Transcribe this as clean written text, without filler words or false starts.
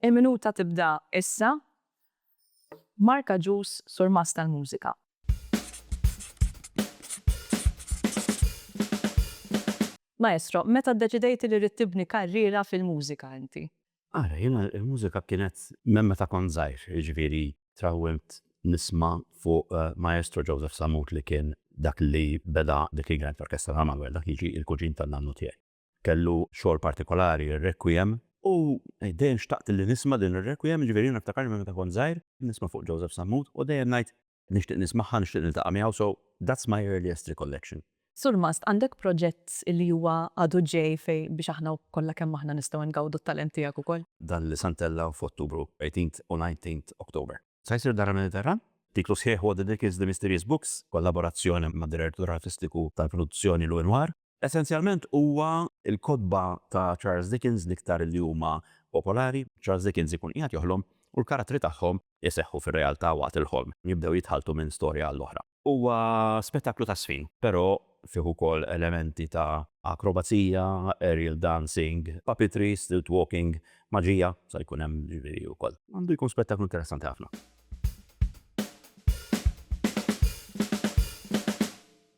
Il-minuta tibda issa. Mark Agius, Surmast tal-Mużika. Maestro, meta ddeċidejt li ridt tibni karriera fil-mużika inti? Ara, jiena l-mużika kienet minn meta kont żgħir, jiġifieri trawwimt nisma' fuq Maestro Joseph Sammut li kien dak li beda The King Grand Orchestra ta' Manuel, dak jiġi l-kuġin tan-nannu tiegħi. Kellu xogħol partikolari, ir-Requiem, u dejjem xtaqt li nisma' din ir-Requiem, jiġifieri jiena niftakar minn meta kont żgħir nisma' fuq Joseph Sammut u dejjem ngħid Nixtieq nismagħha, nixtieq niltaqa' miegħu, so that's my earliest recollection. Surmast, għandek proġett li huwa għadu ġej fejn biex aħna kollha kemm aħna nistgħu ngawdu t-talent tiegħek ukoll? Dan li sa ntellgħu f'Ottubru, 18th u 19th October. Sa jsir Dar il-Mediterran. Titlu sħiħ huwa The Dickens The Mysterious Books, kollaborazzjoni mad-direttur artistiku tal-produzzjoni Louis Noir. Essenzjalment huwa l-kotba ta' Charles Dickens l-iktar li huma popolari. Charles Dickens ikun qiegħed joħlom u l-karattri tagħhom iseħħu fir-realtà waqt il-ħolm. Jibdew jitħalltu minn storja għall-oħra. Huwa spettaklu ta' żfin, però fih ukoll elementi ta' akrobazija, aerial dancing, puppetry, stilt walking, maġija, sa jkun hemm ġifieri wkoll. Għandu jkun spettaklu interessanti ħafna.